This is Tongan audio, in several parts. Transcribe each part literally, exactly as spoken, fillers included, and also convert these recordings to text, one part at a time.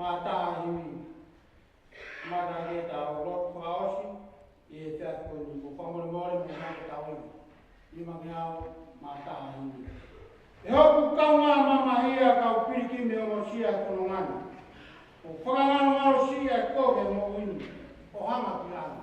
Mā taha himi. Mā taha ke tau lotu fakaʻosi ʻi he efiafi ko eni, mo fakamolemole mo hake tau himi. Nima ngeau mā taha himi. ʻE hoku kaungā mamahia, kau pilikimi ʻo mosia e fononga ni, ʻo fakangalongalo siʻi ʻa e kovi ʻo e moʻui ni, ʻo hanga ki langi.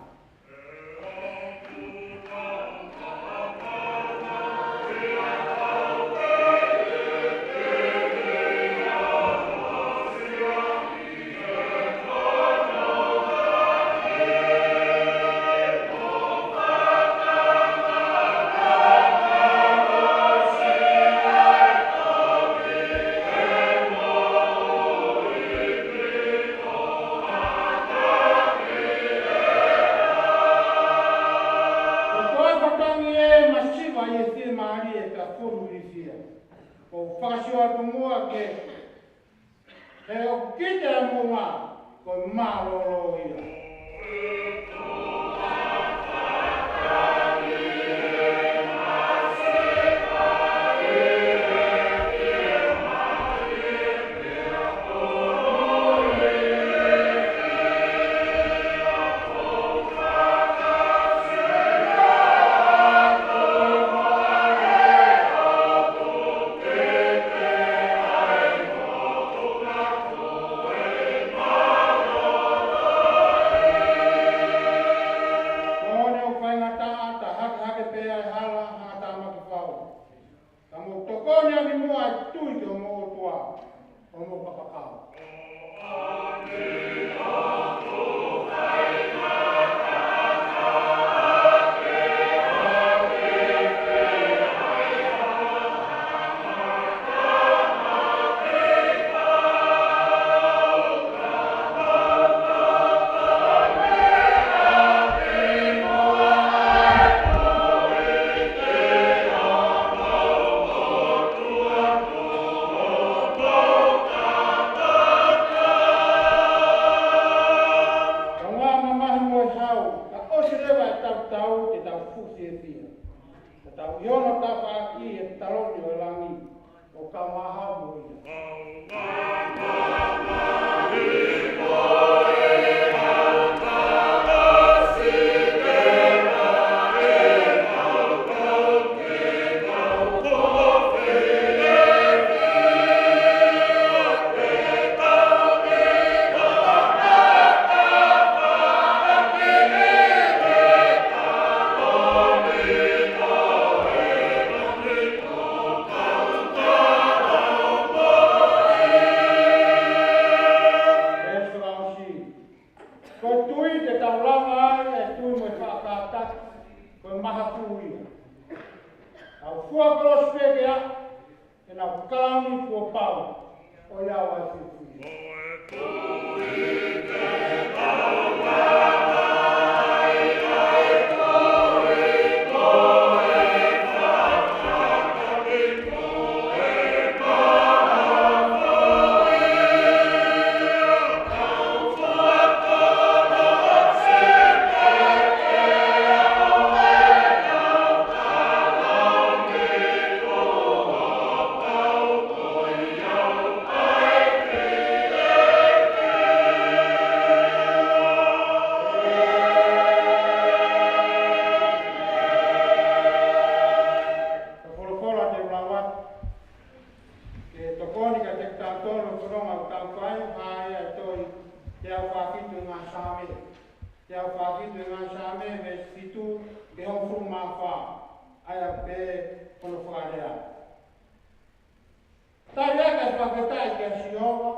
Ko e fakatangi ē masiva ʻi he fiemālie pea fonu ilifia. ʻOku fakasio atu muʻa ke, he ʻoku kite ʻa e moʻunga ko e mālōlō ia. Ko ʻene ʻoku faingataʻa, ta hakehake pē ʻa e hala, hanga tāmaki fau. Ka mou tokoni ʻaki muʻa e tui ki hoʻomou ʻOtua, ʻo mou kapakau. Kaungā mamahi mo e hau, ka ʻosi leva e tautau ke tau fuʻu fiefia. Ka tau ʻi hono tafaʻaki ʻi he taloni ʻo e langi, ʻo kau mahau mo ia. Ko e tui te tau lava ai e tui mo e faʻa kātaki, ko e mahafu ia. Tau fua kolosi pē ke aʻu, ke nau kalauni kuo pau, ʻo ia ʻa e fiefia. Ko e folofola te u lau atu ke tokoni kiate kitautolu ʻi he fononga ʻoku tau fai, ʻa ia ʻa e tohi teau fā fitu ʻi he ngaahi Saame. Teau fā fitu ʻi he ngaahi Saame, veesi fitu ki he hongofulu mā fā. ʻA ia pē hono fakalea. Tali ʻaki ʻa e fakafetaʻi kia Sihova,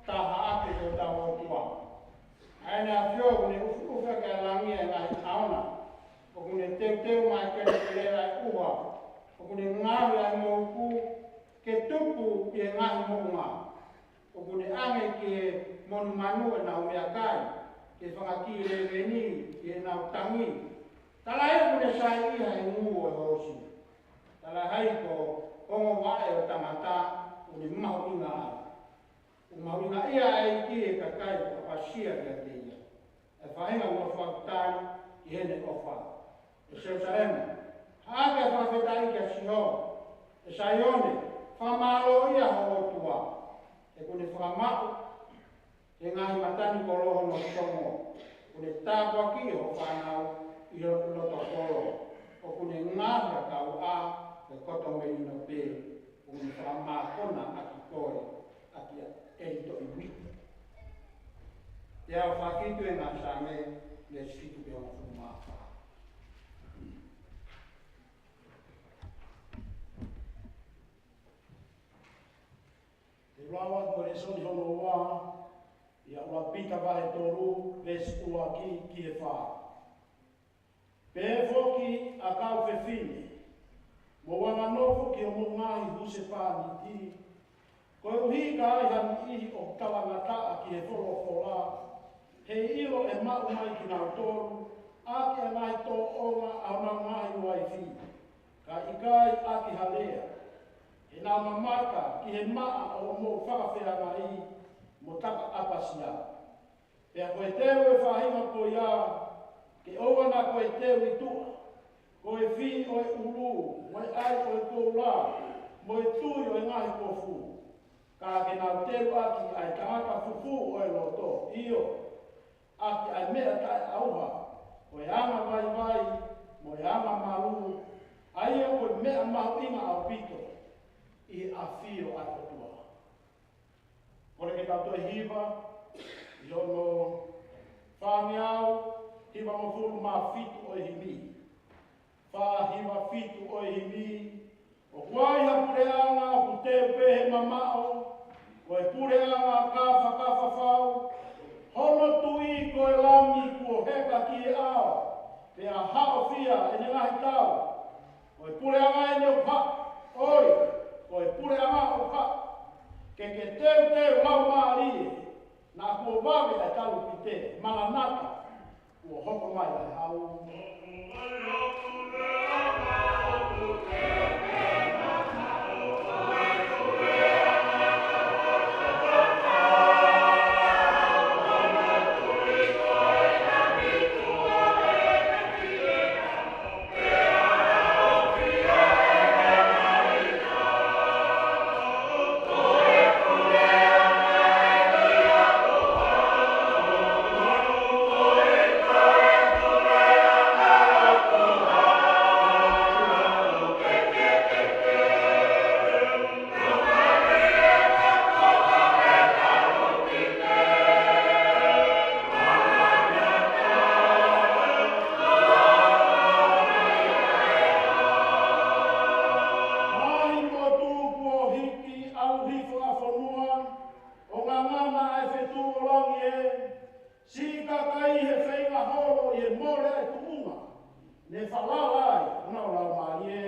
tā haʻaki ki hotau ʻOtua, ʻa ʻEne ʻAfio ʻoku ne ʻufiʻufi ʻaki ʻa e langi ʻa e ngaahi ʻaona, ʻoku ne teuteu mai ki ai ʻa e ʻuha, ʻoku ne ngaohi ʻa e moʻuku ke tupu ʻi he ngaahi moʻunga, ʻoku ne ʻange ki he monumanu ʻenau meʻakai, ki he fanga kiʻi lēveni ʻi heʻenau tangi. Talaʻehai ʻoku ne saiʻia he ngū ʻo e hoosi. Talaʻehai ko e ongo vaʻe ʻo e tangata ʻoku ne mahuʻinga ai. ʻOku mahuʻingaʻia ʻa e ʻEiki ʻi he kakai ʻoku ʻapasia kiate ia, ʻa e faʻahinga ʻoku nofo ʻo tali ki heʻene ʻofa. ʻE Selūsalema, haʻaki ʻa e fakafetaʻi kia Sihova. ʻE Saione, fakamālōʻia ho ʻOtua, he ʻoku ne fakamaʻu He ngaahi matanikolo hono tongo, ʻoku ne tāpuakiʻi hoʻo fānau ʻi ho loto kolo, ʻoku ne ngaohi ʻa e kauʻā ʻo e koto melino pē, ʻoku ne fakamākona ʻaki koe ʻaki ʻa e toʻi uite. Te u fakahā atu e ngaahi Saame, veesi fitu ki he hongofulu mā fā. Te u lau atu e lēsoni hono ua, ʻi he ʻuluaki Pita vahe tolu, veesi ua ki, ki he fā. Pehē foki ʻa e kau fefine, mou anganofo ki homou ngaahi husepāniti, koeʻuhi ka ai ha niʻihi ʻoku talangataʻa ki he folofola, heiʻilo ʻe maʻu mai kinautolu ʻaki ʻa e ngaahi tōʻonga ʻa honau ngaahi uaifi, kae ʻikai ʻaki ha lea, he naʻa nau mamata ki he maʻa ʻo hoʻomou fakafeangai mo takaʻapasia. Pea ko e teu ʻo e faʻahinga ko ia, ke ʻoua naʻa ko e teu ʻi tuʻa, ko e fī ʻo e ʻulu, mo e ʻai ʻo e koula, mo e tui ʻo e ngaahi kofu. Ka ke nau teu ʻaki ʻa e tangata fufū ʻo e loto, ʻio, ʻaki ʻa e meʻa taʻeʻauha, ʻo e angavaivai, mo e angamalu, ʻa ia ko e meʻa mahuʻinga ʻaupito ʻi he ʻafio ʻa e ʻOtua. Kole ke tau toe hiva, ʻi hono fāngeau hivangofulu mā fitu ʻo e himi. Fā hiva fitu ʻo e himi. ʻOku ai ha puleʻanga ʻoku teu pē he mamaʻo, ko e puleʻanga ka fakafafau, hono tui ko e lami kuo heka ki he ʻao, pea haʻofia ʻene ngaahi tau. Ko e puleʻanga eni ʻoku haʻu, ʻoi, ko e puleʻanga ʻoku haʻu. Ke ke teuteu laumālie, naʻa kuo vave ʻa e talupite, Maranata, kuo hoko mai ʻa e hau. Ngaahi motu kuo hiki ʻalu hifo ʻa fonua, ʻo ngangana ʻa e fetuʻu ʻo langi ē, siʻi kakai he feinga holo ʻi he mole ʻa e tuʻunga ne falala ai honau laumālie.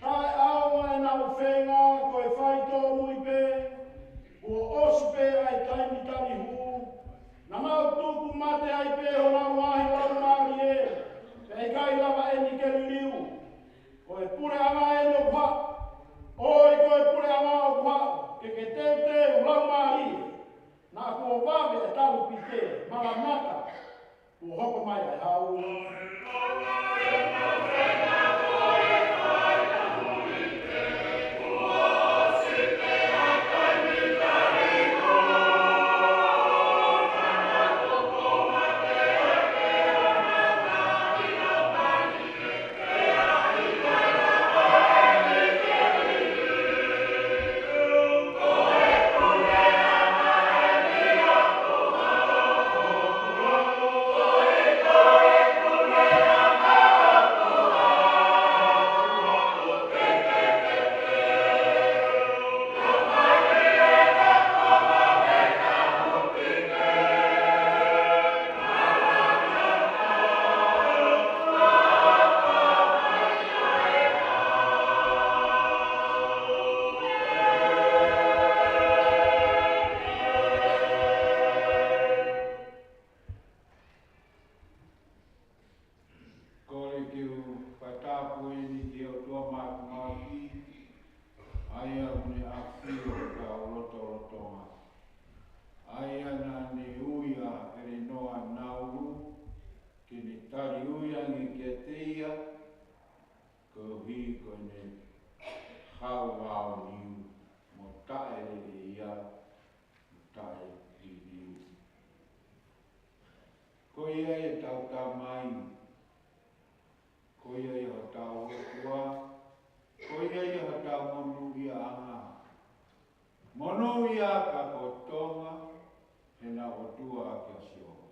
Taʻeʻaonga ʻenau feinga ko e faitōmui pē, kuo ʻosi pē ʻa e taimi tali hū, naʻa nau tuku mate ai pē honau ngaahi laumālie, pea ʻikai lava eni ke liliu. Ko e puleʻanga eni ʻoku haʻu, ʻoi ko e puleʻanga ʻoku haʻu, ke ke teuteu laumālie, naʻa kuo vave ʻa e talupite, Maranata, kuo hoko mai ʻa e hau. ne hau vao niu, mo taʻe lelei ia, mo taʻe liliu. Ko ia ia ʻetau Tamai, ko ia ia hotau ʻOtua, ko ia ia hotau monūʻiaʻanga. Monūʻia ʻa Tonga, he naʻa ʻOtua ʻa Sihova.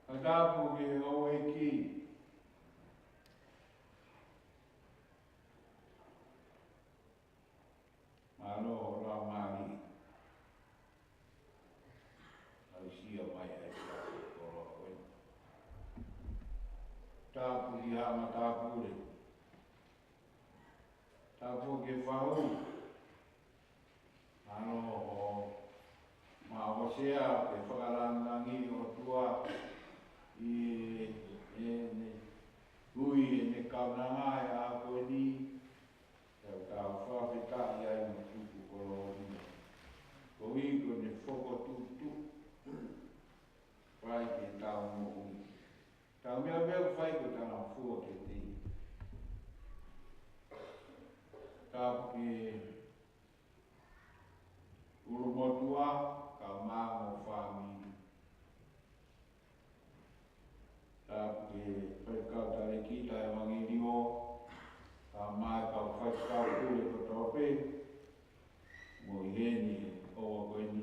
Fakatapu ki he houʻeiki. Mālō ʻo la mali. Aʻusia mai ai ka ko la koe. Tapu ki he matāpule. Tapu ki he fahu. Mālō ʻo maʻu hosea ke fakalangilangi ʻOtua ʻi heʻene ui ʻene kaunanga he ʻaho ko eni. Tau tau fakafetaʻi ai mo tuku koloa. Ko ia ko ʻene fokotuʻutuʻu. Fai ke tau moʻui. Tau meʻa meʻa fai ko tana fua ke te. Tapu ki he ʻulumotuʻa, kae ʻumaʻā mo e fāmili. Tapu ki he faifekau talēkita ʻevangeliō, kae ʻumaʻā e kau faifekau pule kotoa pē, mo e heni ʻo ko eni.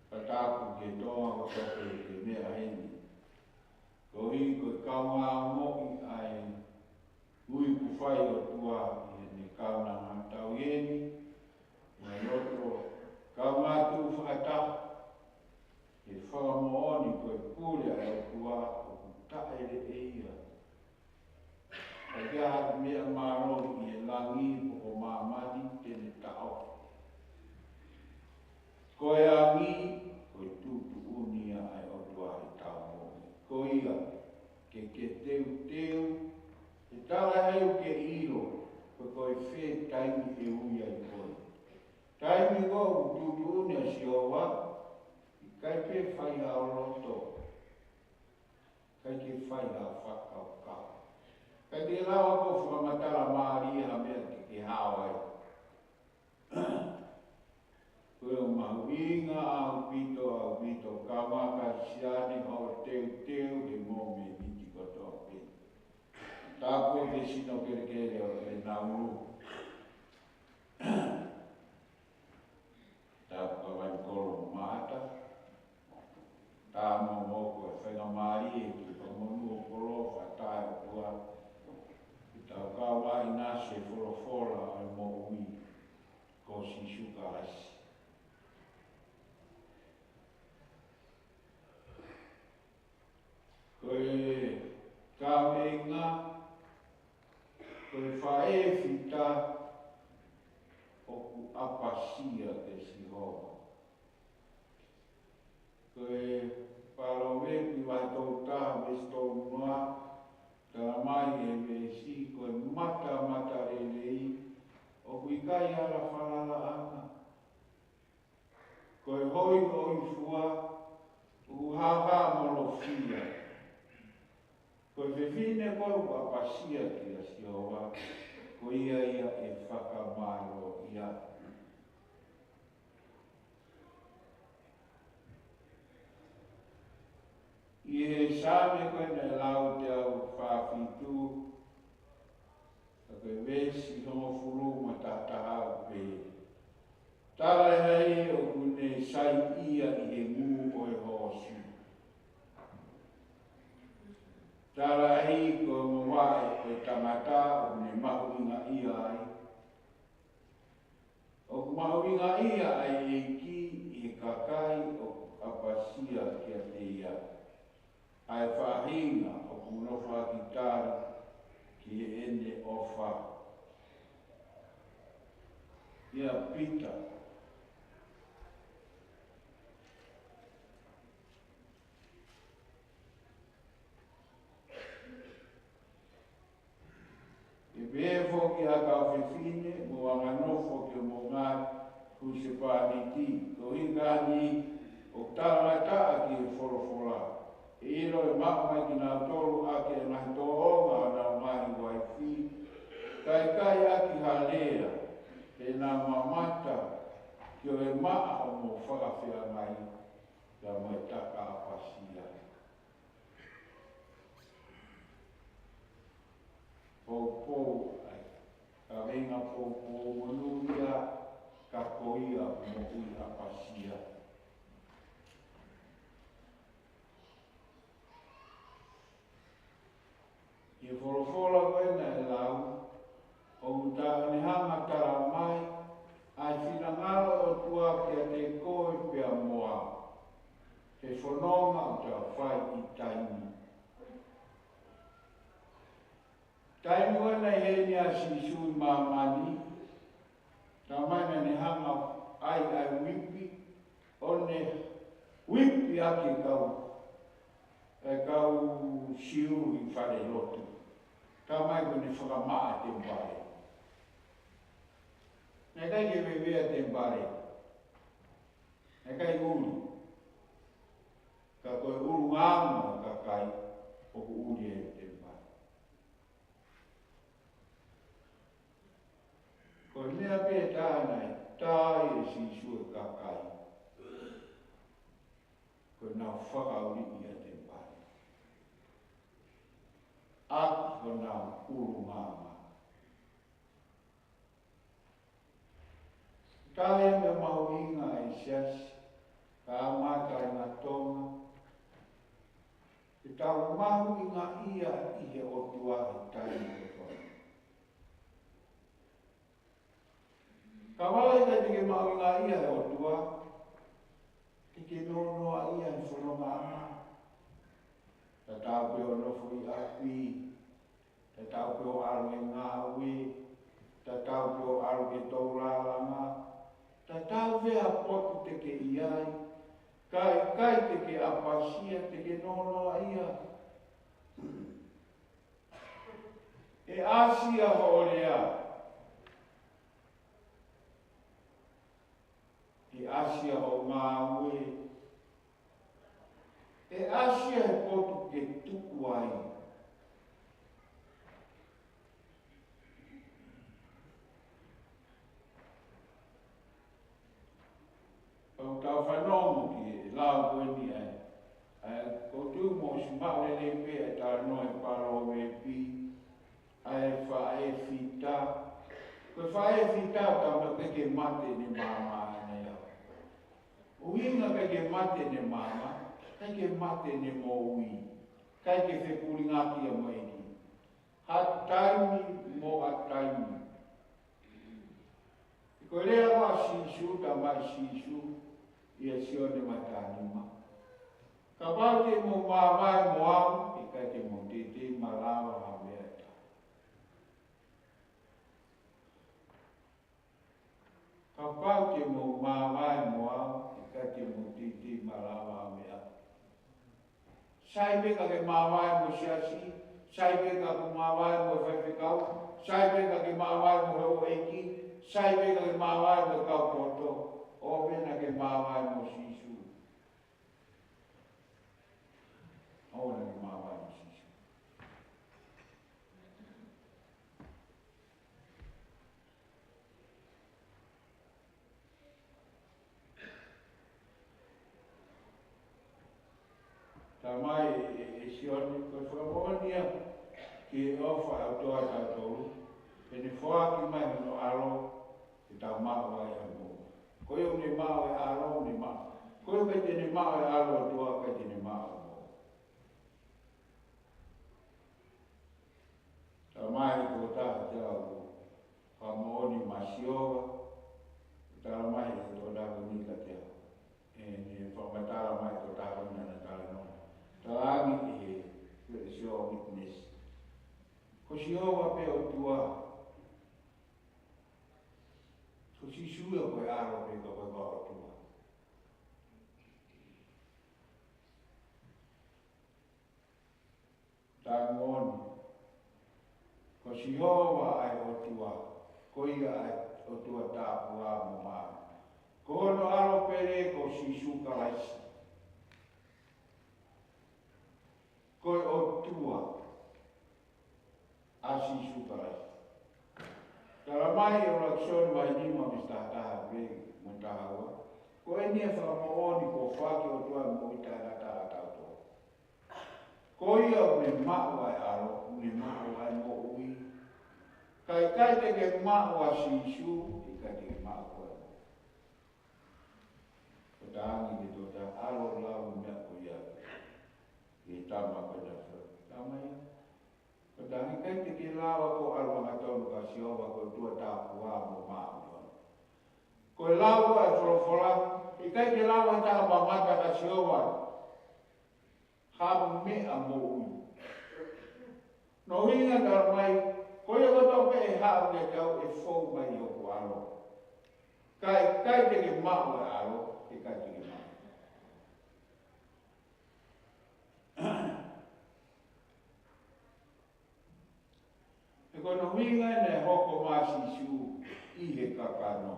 Fakatapu ki he Tonga kotoa pē ke meʻa heni. Ko ia ko e kaungā ongoʻi ʻa e ui kuo fai ʻe he ʻOtua ʻi heʻene kaunanga tau eni, mo e loto kaungā tuʻu fakataha, he fakamoʻoni ko e pule ʻa e ʻOtua ʻoku taʻe lelei ia. ʻIkai ha meʻa mālohi ʻi he langi pe ko māmani te ne taʻofi. Ko e angi, ko e tuʻutuʻuni ia ʻa e ʻOtua ʻi heʻetau moʻui. Ko ia, ke ke teuteu, he talaʻehai ʻoku ke ʻilo, pe ko e fē taimi ʻe ui ai koe. Taimi ko ē ʻoku tuʻutuʻuni ai ʻa Sihova, ʻikai pē fai ha ʻo loto. ʻIkai ke fai ha fakakaukau. ʻIkai ke lava ʻo fakamatala mālie ha meʻa ke ke hao ai. Ko e mahuʻinga ʻaupito, ʻaupito, kaungā Kalisitiane ʻo teuteu he mōmeniti kotoa pē. Tapu ki he sino kelekele ʻo e Nauru. Tapu ki he vai kolo mata. Tamu mo ko e faingamālie ke fakamonū ʻo kolo fatae ʻOtua. Ke tau kau ai ʻinasi he folofola ʻo e moʻui ko Sīsū Kalaisi. Ko e kaveinga, ko e faʻē fita ʻoku ʻapasia kia Sihova. Ko e Palōvepi vahe tolu taha veesi tolu noa, talamai ʻe he veesi, ko e mata matalelei ʻoku ʻikai ala falalaʻanga. Ko e hoi ʻo e fua ʻoku hāhāmolofia. Ko e fefine ko ē ʻoku ʻapasia kia Sihova, ko ia ia ʻe fakamālō ia. ʻI he Saame ko ē naʻe lau teau fā fitu, ka ko e veesi hongofulu mā taha taha ʻoku pehē: Talaʻehai ʻoku ne saiʻia ʻi he ngū ʻo e hoosi. Talaʻehai ko e ngāue ʻo e tangata ʻoku ne mahuʻingaʻia ai. ʻOku mahuʻingaʻia ʻa e ʻEiki ʻi he kakai ʻoku ʻapasia kiate ia. ʻA e faʻahinga ʻoku nofo ʻaki tali ki heʻene ʻofa. ʻIa Pita. ʻE pehē foki ʻa e kau fefine, mou anganofo ki homou ngaahi husepāniti, koeʻuhi ko eni ʻoku talangataʻa ki he folofola. ʻIlo ʻe maʻu mai kinautolu ʻaki ʻenau tōʻonga ʻo ʻenau ngaahi uaifi, kae ʻikai ʻaki ha lea, he naʻa mamata ki hoʻo maʻa hoʻomo fakafeangai, pea mo e takaʻapasia. Poupou ai, kaveinga poupou monūʻia, ka ko ia moʻui ʻapasia. ʻI he folofola ko ē naʻe lau, ʻoku taʻane hanga ʻo tala mai ʻa e finangalo ʻo e ʻOtua kiate koe pea mo au, he fononga ʻoku tau fai ʻi taimi. Taimi ʻoku ne ʻi heni ʻa Sīsū ʻi māmani, talamai naʻa ne hanga ʻo ʻai ʻa e uipi, ʻo ne uipi ʻaki e kau, e kau Siu ʻi falelotu. Talamai ko ʻene fakamaʻa temipale. Naʻe ʻikai ke vevea temipale. Naʻe ʻikai ʻuli. Ka ko e ʻulungaanga ʻo e kakai ʻoku ʻuli e temipale. Ko e meʻa pē ʻe taha naʻe tā ai ʻe Sīsū e kakai, ko ʻenau fakaʻuliʻi ʻa e temipale ʻaki honau ʻulungaanga. Taha e meʻa mahuʻinga ʻa e siasi, kae ʻumaʻā e kāinga Tonga, ke tau mahuʻingaʻia ʻi he ʻOtua he taimi kotoa. Kapau ʻe ʻikai te ke mahuʻingaʻia he ʻOtua, te ke noanoaʻia he fonongaʻanga. Tatau pē hoʻo nofo ʻi ʻapi, tatau pē hoʻo ʻalu ki he ngāue, tatau pē hoʻo ʻalu ki he tōʻulangá, tatau pē ha potu te ke ʻi ai, ka ʻikai te ke ʻapasia, te ke noanoaʻia. ʻE ʻasi ia hoʻo lea, ʻe ʻasi ia hoʻo ngāue, ʻe ʻasi ia he potu ke tuku ai. ʻOku tau fanongo ki he lau ko eni ʻa e, ʻa e, ʻoku ou tui mo simaʻu lelei pē ʻa e talanoa ʻi Palōveepi, ʻa e faʻē fita. Ko e faʻē fita ʻoku talamai ʻikai ke mate ʻene maama ʻaneafi. ʻUhinga ʻikai ke mate ʻene maama, ʻikai ke mate ʻene moʻui, ʻikai ke fepulingaki ia mo e ʻEiki. Ha taimi mo ha taimi. Ko e lea ʻa Sīsū, talamai ʻe Sīsū ʻia Sione vahe tahanima: Kapau te mou māvae mo au, ʻe ʻikai te mou teitei malava ha meʻa ʻe taha. Kapau te mou māvae mo au, ʻe ʻikai te mou teitei malava ha meʻa. Sai pē ka ke māvae mo e siasi, sai pē ka ke māvae mo e faifekau, sai pē ka ke māvae mo e houʻeiki, sai pē ka ke māvae mo e kau poto, ʻoua naʻa ke māvae mo Sīsū. ʻOua naʻa ke māvae mo Sīsū. Talamai ʻe, ʻe, ʻe Sione, ko e fakamoʻoni ia ki he ʻofa ʻa e ʻOtua ʻiate kitautolu, ʻene foaki mai hono ʻAlo ke tau maʻu ai ʻa e moʻui. Ko ia ʻoku ne maʻu e ʻAlo, ʻoku ne maʻu. Ko ia ʻoku ʻikai te ne maʻu e ʻAlo ʻo e ʻOtua, ʻikai te ne maʻu e moʻui. Talamai ʻe he tokotaha kiate au, fakamoʻoni maʻa Sihova, talamai ʻe he tokotaha ko eni kiate au. ʻE, ne fakamatala mai ʻe he tokotaha ko eni ʻene talanoa. Talaange ʻe he, ʻe he Sihova Witness, ko Sihova pē ʻOtua. Ko Sīsū ia ko e ʻAlo pē, ka ko e ʻOtua. Taimi ni, ko Sihova ʻa e ʻOtua, ko ia ʻa e ʻOtua tāpuhā mo māʻoniʻoni. Ko hono ʻAlo pele ko Sīsū Kalaisi. Ko e ʻOtua ʻa Sīsū Kalaisi. Talamai ʻe ʻuluaki Sione vahe nima veesi taha taha pē mo e taha ua. Ko eni ʻa e fakamoʻoni kuo foaki ʻe he ʻOtua ʻa e moʻui taʻengata ʻatautolu. Ko ia ʻoku ne maʻu ʻa e ʻAlo, ʻoku ne maʻu ʻa e moʻui. Ka ʻikai te ke maʻu ʻa Sīsū, ʻikai te ke maʻu koe. Ko e tangi ke tō ta ʻalu ʻo lau meʻa ko ia ki he tama ko ena, Tamai. Ko e tangi, ʻikai te ke lava ʻo ʻalu hangatonu kia Sihova ko e ʻOtua tāpuhā mo māʻoniʻoni. Ko e lau ʻa e folofola, ʻikai ke lava ʻe ha taha ʻo mamata kia Sihova ha meʻa moʻui. Ko hono ʻuhinga, talamai, ko ia kotoa pē ʻe haʻu kiate au ʻe fou mai ʻi hoku ʻAlo. Ka ʻikai te ke maʻu ʻa e ʻAlo, ʻikai te ke maʻu. He ko hono ʻuhinga naʻe hoko mai ʻa Sīsū ʻi he kakano,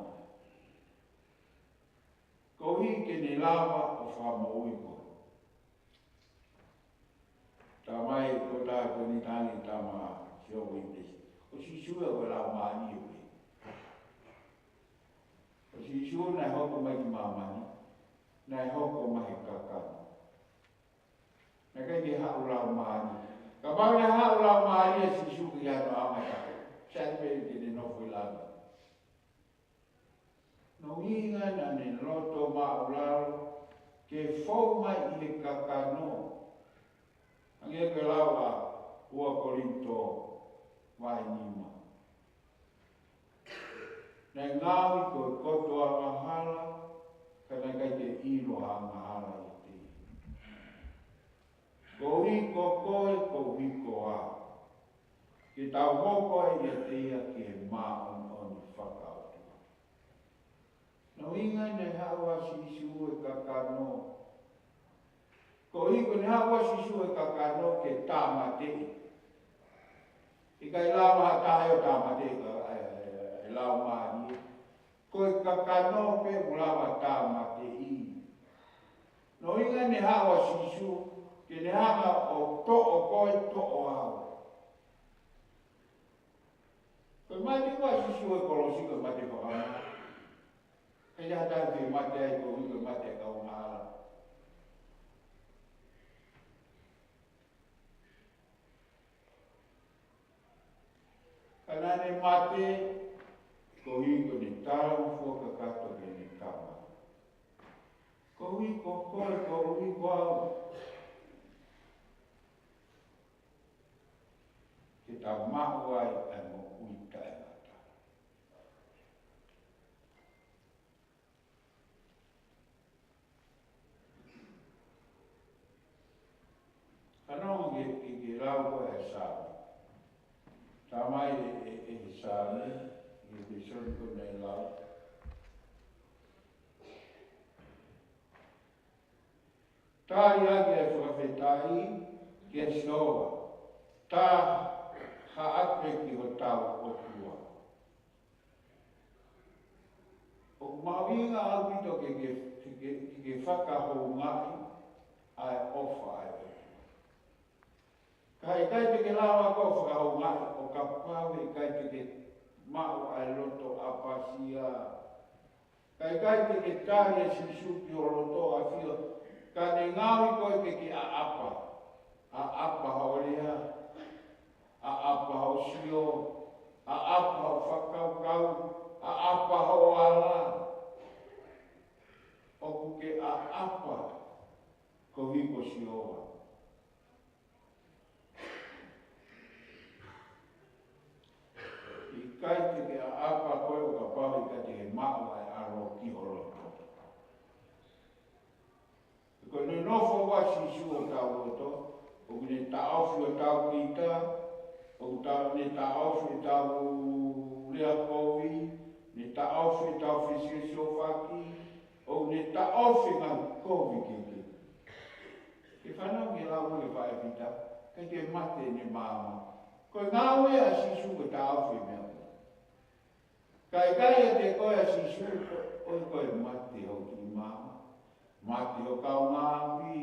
koeʻuhi ke ne lava ʻo fakamoʻui koe. Talamai ko e tama ko eni, tangi, tama Sihova ʻi he pesi. Ko Sīsū ia ko e Laumālie pē. Ko Sīsū naʻe hoko mai ki māmani, naʻe hoko mai he kakano. Naʻe ʻikai ke haʻu Laumālie. Kapau naʻe haʻu Laumālie ʻa Sīsū ki hano ʻamanaki, sai pē ke ne nofo ʻi langi. Ko hono ʻuhinga naʻa ne loto māʻulalo ke fou mai ʻi he kakano. Hangē ko e lau ʻa ua Kolinitō vahe nima. Naʻe ngaohi ko e koto angahala, ka naʻe ʻikai ke ʻilo ha angahala ʻiate ia. Koeʻuhi ko koe, koeʻuhi ko au, ke tau hoko ai ʻiate ia ki he māʻoniʻoni fakaʻotua. Ko hono ʻuhinga naʻe haʻu ʻa Sīsū he kakano. Koeʻuhi ko ʻene haʻu ʻa Sīsū he kakano ke tāmateʻi. ʻIkai lava ha taha ia ʻo tāmateʻi ʻe he, ʻe he, ʻe he Laumālie. Ko e kakano pē ʻoku lava ʻo tāmateʻi. Ko hono ʻuhinga naʻe haʻu ʻa Sīsū ke ne hanga ʻo toʻo koe, toʻo au. Ko e mate ʻa Sīsū he kolosi ko e mate fakamā. ʻIkai ha taha te ne mate ai koeʻuhi ko e mate ʻa e kau angahala. Ka naʻa ne mate koeʻuhi ko ʻene talangofua kakato ki heʻene Tama. Koeʻuhi ko koe, koeʻuhi ko au. Ke tau maʻu ai ʻa e moʻui taʻengata. Fanongo ki he, ki he, ki he lau ko ē ʻa e Saame. Talamai ʻe, ʻe, ʻe he Saame, ʻi he lēsoni ko eni naʻe lau. Tali ange ʻa e fakafetaʻi kia Sihova. Tā haʻate ki hotau ʻOtua. ʻOku mahuʻinga ʻaupito ke, ke, ke, ke, ke fakahoungaʻi ʻa e ʻofa ʻa e ʻOtua. Ka ʻikai te ke lava koe ʻo fakahoungaʻi ʻo kapau ʻe ʻikai te ke maʻu ʻa e loto ʻapasia. Ka ʻikai te ke tali ʻa Sīsū ki ho loto ʻafio, ka ne ngaohi koe ke ke ʻaʻapa. ʻAʻapa hoʻo lea, ʻaʻapa hoʻo sio, ʻaʻapa hoʻo fakakaukau, ʻaʻapa hoʻo ala. ʻOku ke ʻaʻapa koeʻuhi ko Sihova. ʻIkai te ke ʻaʻapa koe ʻo kapau ʻe ʻikai te ke maʻu ʻa e ʻAlo ki ho loto. Ko e nonofo ʻa Sīsū ʻi hotau loto, ʻoku ne taʻofi hotau kita, ʻoku ta-, ne taʻofi ʻetau lea kovi, ne taʻofi ʻetau fesiosiofaki, ʻoku ne taʻofi e ngaahi kovi kehekehe. Ke fanongo ki he lau ʻa e faifekau, ʻikai ke mate ʻene maama. Ko e ngāue ʻa Sīsū ko e taʻofi e meʻa ko ē. Ka ʻikai ʻiate koe ʻa Sīsū, ko e, ko e mate hoʻo kiʻi maama. Mate hoʻo kaungāʻapi.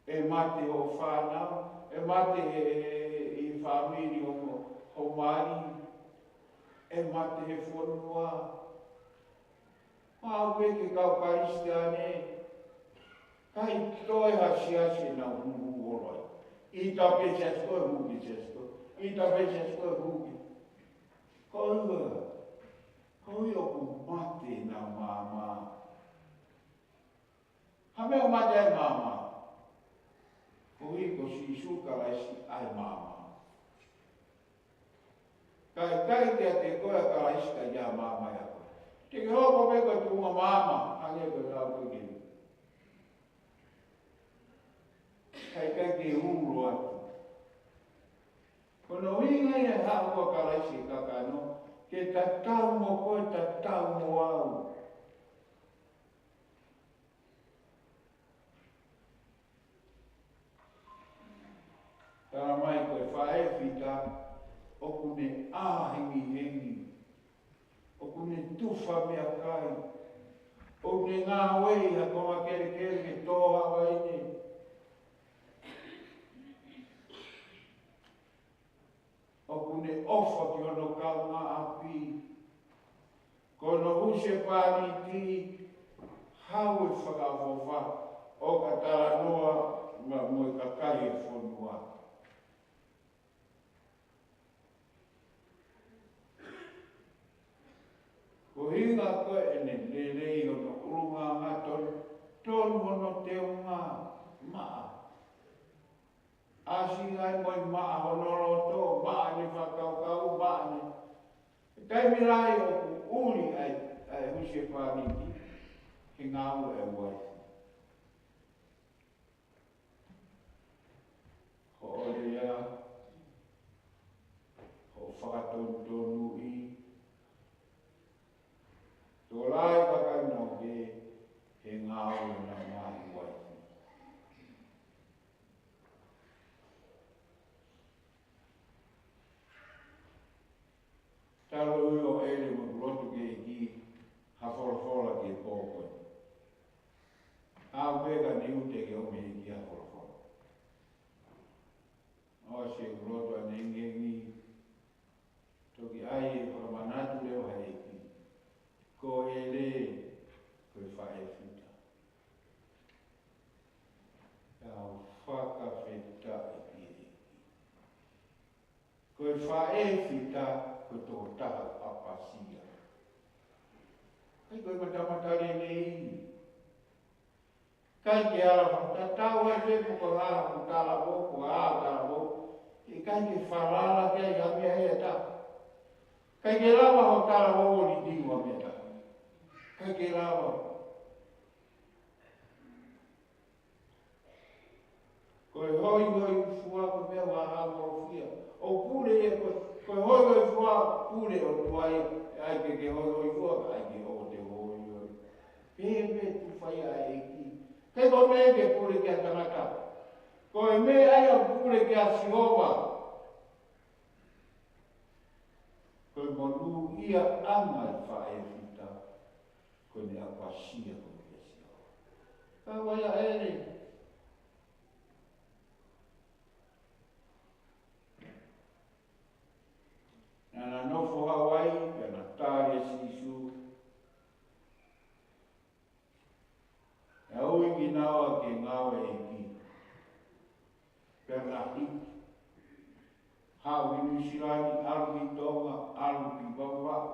ʻE mate hoʻo fānau, ʻe mate he, he, he, he fāmili ʻo ho, ho mali, ʻe mate he fonua. Maʻu pē ke kau Kalisitiane, ʻikai toe ha siasi ʻe nau hūhū holo ai. ʻIta pē siasi ko ē, hū pē siasi ko ē. ʻIta pē siasi ko ē, hū pē. Ko ia, ko ia ʻoku mate ʻenau maama. Ha meʻa ʻoku mate ai maama. Koeʻuhi ko Sīsū Kalaisi ʻa e maama. Ka ʻikai ke ʻiate koe ʻa Kalaisi ka ʻi ai ha maama ʻiate koe. Te ke hoko pē ko e tuʻunga maama, hangē ko e lau ko ē. Ka ʻikai ke ulo atu. Ko hono ʻuhinga ia ʻa e haʻu ʻa Kalaisi ki he kakano, ke tatau mo koe, tatau mo au. Talamai ko e faʻē fita, ʻoku ne ʻā hengihengi, ʻoku ne tufa meʻakai, ʻoku ne ngāue ʻi ha konga kelekele ke tō ha vaine. ʻOku ne ʻofa ki hono kaungāʻapi. Ko hono husepāniti, haʻu ʻo fakaʻofoʻofa, ʻo ka talanoa ma, mo e kakai e fonua. Ko e ʻuhinga ko ʻene lelei hono ʻulungaanga tonu, tonu hono teunga maʻa. ʻAsi ai mo e maʻa hono loto, maʻa ʻene fakakaukau, maʻa ʻene. Taimi lahi ʻoku ʻuli ai, ʻa e husepāniti, he ngāue ʻa e uaifi. Hoʻo lea, hoʻo fakatonutonu ʻi, tolai kakai noke, he ngāue ʻa e ngaahi uaifi. Talu ʻo ʻEle mo e lotu ki he ʻEiki ha folofola ki he pō ko ē. ʻAu pē ka niu te ke ʻomi ki ha folofola. ʻOsi e lotu ʻanengengi, toki ʻai e fakamanatu leva ʻe he ʻEiki. Ko ʻEle, ko e faʻē fita. Tau fakafetaʻi ki he ʻEiki. Ko e faʻē fita, ko e tokotaha ʻapasia. ʻIkai ko e matamata lelei. ʻIkai ke ala fakatatau ai pē pe ko e hā hoʻo talavou, ko e hā hoʻo talavou. ʻIkai ke falala ki ai ha meʻa ʻe taha. ʻIkai ke lava hoʻo talavou ʻo liliu ha meʻa ʻe taha. ʻIkai ke lava. Ko e hoihoifua ko e meʻa ʻoku ʻaonga ʻo fia. ʻOku pule ia ko, ko e hoihoifua pule ʻOtua ia, ʻe ʻai ke ke hoihoifua, ʻai ke ʻoua te ke hoihoi. Pehē pē tufa ia ʻa e ʻEiki. ʻIkai ko e meʻa ke pule ki ha tangata. Ko e meʻa ia ʻoku pule kia Sihova. Ko e monūʻia ʻa e faʻē fita. Ko ʻene ʻapasia ko ē kia Sihova. Ka ʻoku ʻi ai ʻa ʻEle. Naʻa na nofo Hauaiʻi, pea na tali ʻa Sīsū. ʻE ui kinaua ki he ngāue ʻa e ʻEiki. Pea na hiki. Haʻu ki Nuʻusila ni, ʻalu ki Tonga, ʻalu ki Vavaʻu.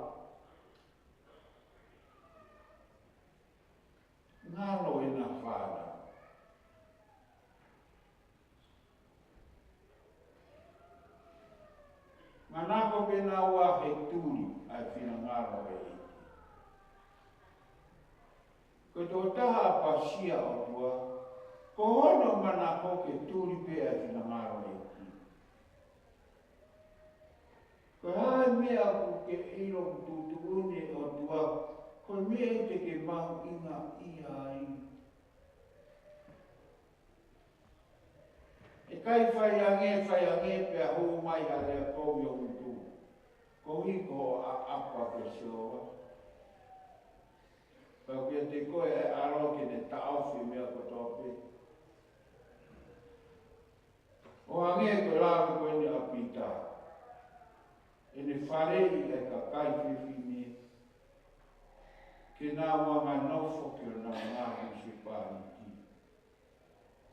Ngalo ʻena fānau. Manako pē naua ke tuli ʻa e finangalo ʻo e ʻEiki. Ko e tokotaha ʻapasia ʻOtua, ko hono manako ke tuli pē ʻa e finangalo ʻo e ʻEiki. Ko e hā e meʻa ʻoku ke ʻilo ʻoku tuʻutuʻuni ʻe he ʻOtua, ko e meʻa ia te ke mahuʻingaʻia ai. ʻE ʻikai fai ange, fai ange, pea hū mai ha lea kovi ʻo ngutu. Koeʻuhi ko hoʻo ʻaʻapa kia Sihova. Pea ʻoku ʻiate koe ʻa e ʻAlo ke ne taʻofi e meʻa kotoa pē. ʻO hangē ko e lave ko eni ʻa Pita, ʻene faleʻi ʻa e kakai fefine ke nau anga nofo ki honau ngaahi husepāniti.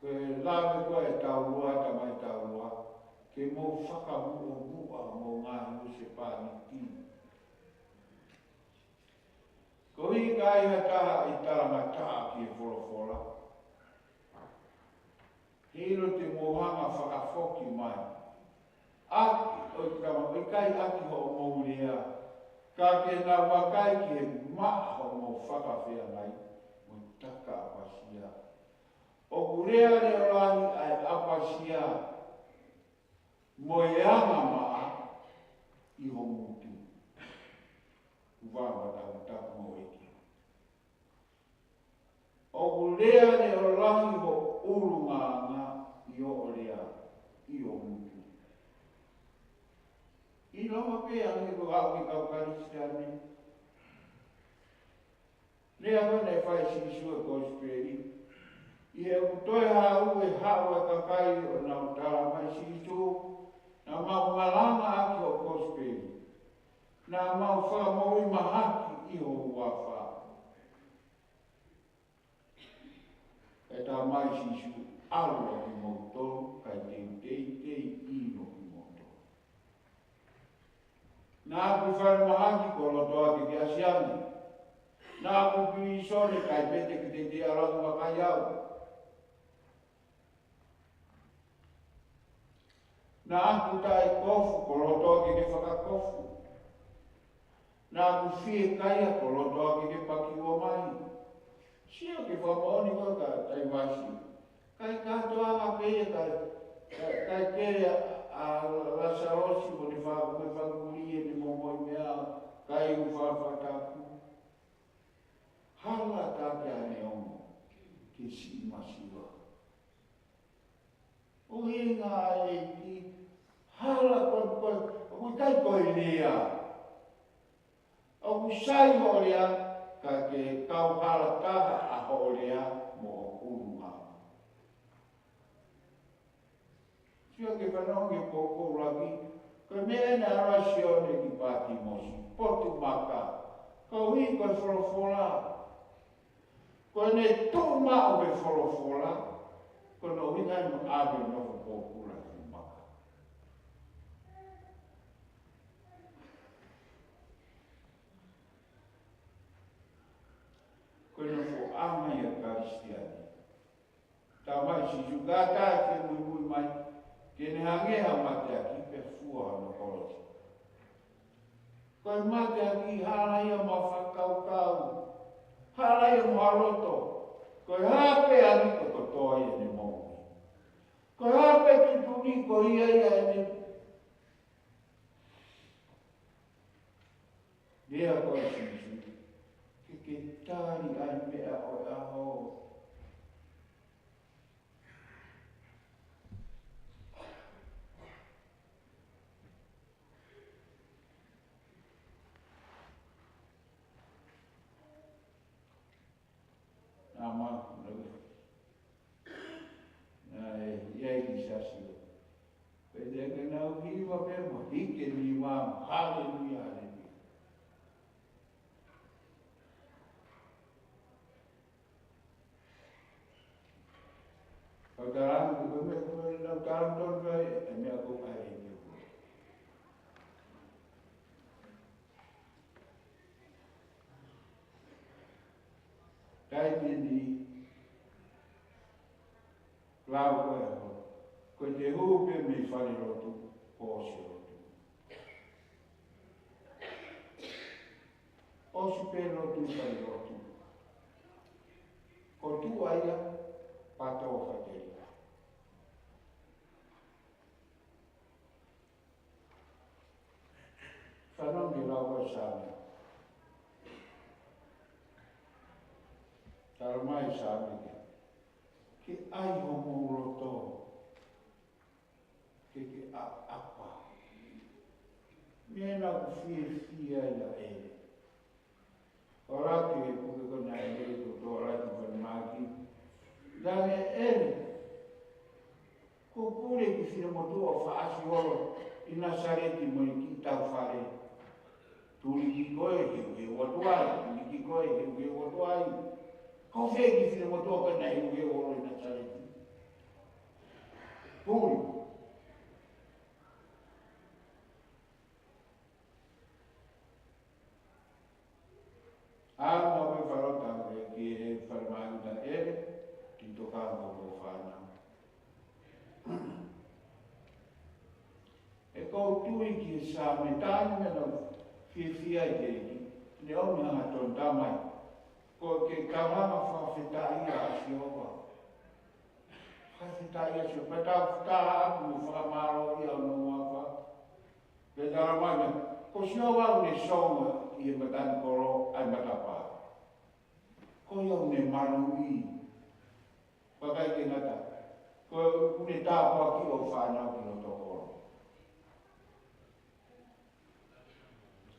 Ko e lave ko ē ʻa e taulua, tamai taulua, ke mou fakamuʻomuʻa homou ngaahi husepāniti. Koeʻuhi ka ai ha taha ʻe talangataʻa ki he folofola, heiʻilo te mou hanga ʻo fakafoki mai ʻaki, ʻo ʻikai, ʻo ʻikai ʻaki hoʻomou lea, ka ke nau vakai ki he maʻa hoʻomou fakafeangai mo e takaʻapasia. ʻOku lea leʻolahi ʻa e ʻapasia mo e angamaʻa ʻi ho ngutu. Ua, ua, tapu, tapu mo e ʻEiki. ʻOku lea leʻolahi ho ʻulungaanga ʻi hoʻo lea ʻi ho ngutu. ʻIlonga pē ange ko e kau Kalisitiane. Lea ko ē naʻe fai ʻe Sīsū ʻi he kosipeli. ʻI heʻeku toe haʻu ʻe haʻu ʻa e kakai ʻo nau tala mai Sīsū, naʻa mau malanga ʻaki hoʻo kosipeli. Naʻa mau fakamoʻui mahaki ʻi ho huafa. Pea talamai ʻe Sīsū, ʻalu ʻa kimoutolu kae teutei ʻi ho kimoutolu. Naʻa ku falemahaki kuo loto ake ke ʻasi ange. Naʻa ku pilīsone kae pehē ke te ʻalu ʻo vakai au. Naʻa ku taʻekofu kuo loto ake ke fakakofu. Naʻa ku fiekaia kuo loto ake ke pakiua mai. Sio ki he fakamoʻoni ko ē ʻa Taivasi. Kae kātoanga pē ia kae, kae, kae kele ʻa, ʻa Lāsalosi mo ne fa-, mo ne fakakulie ne momoʻi meʻa kae u fa-, fakatapu. Hala taha ke ane ongo ke siʻi masiva. ʻUhinga ʻa e ʻEiki, hala ko, ko, ʻoku ʻikai ko e lea. ʻOku sai hoʻo lea, ka ke kauhala taha ʻa hoʻo lea mo ho ʻulungaanga. Sio ki he fanongo ki he poupou lahi, ko e meʻa ena ʻa Sione ki Patimosi, potu maka, koeʻuhi ko e folofola. Ko ʻene tuʻu maʻu he folofola, ko hono ʻuhinga ʻene ʻave ʻo nofo pōpula ki he maka. Ko e nofoʻanga ia ʻo e Kalisitiane. Talamai ʻe Sīsū, kātaki muimui mai, ke ne hangē ha mateaki pea fua hono kolosi. Ko e mateaki hala ia mo e fakakaukau, hala ia mo e loto, ko e hā pē ʻa e ʻaho kotoa ia ʻene moʻui. Ko e hā pē tuʻutuʻuni ko ia ia ʻene lea ko ē ʻa Sīsū, ke ke tali ʻa e meʻa ʻo e ʻaho. Naʻa ma, naʻa, naʻe ʻi ai e kiʻi siasi. Pea te ke nau hiva pē mo hiki e nima, haleluia, haleluia. Kau talangu, ko e meʻa ko ē, nau talangu tonu pē, e meʻa ko ē ʻa e ʻEiki. Taimi ni, lau ko ē, ko e te hū pē mei falelotu, ko ʻosi lotu. ʻOsi pē lotu falelotu. Ko tuʻa ia, pato fateli. Fanongo ki he lau ʻa e Saame. Talamai ʻe he Saame ke, ke ʻai homou loto ke ke ʻapaʻapa. Meʻa naʻa ku fiefia ai ʻa e ʻOlaki e puke ko ena ʻe he kotoa ʻolaki ko ena maki. Lange eni. Ko e pule ki he finemotuʻa ʻo Faʻasiolo ʻi Nasaleti mo e kiʻi tau fale. Tuli ki koe, he, he ua tuai, tuli ki koe, he, he ua tuai. Ko fē e kiʻi finemotuʻa ko ena he, he ua ʻi Nasaleti? Pule. ʻAlu maʻu pē Falo Tau ē ki he fale māʻoniʻoni ʻa ʻEle, ki he tokanga ʻo hono fānau. ʻE, ʻoku ou tui ki he Saame, taimi naʻa nau fiefia ai ki he ʻEiki, ne ʻomi ʻa e tongi tamai. Ko e kaungā fakafetaʻi ʻa Sihova. Fakafetaʻi ʻa Sihova, pea tau fakataha atu mo fakamālō ʻi hono huafa. Pea talamai, ko Sihova ʻoku ne songo ʻi he matanikolo ʻa e matapā. Ko ia ʻoku ne maluʻi. Pea ʻikai ke ngata, ko ia ʻoku ne tāpuakiʻi hoʻo fānau ki loto kolo.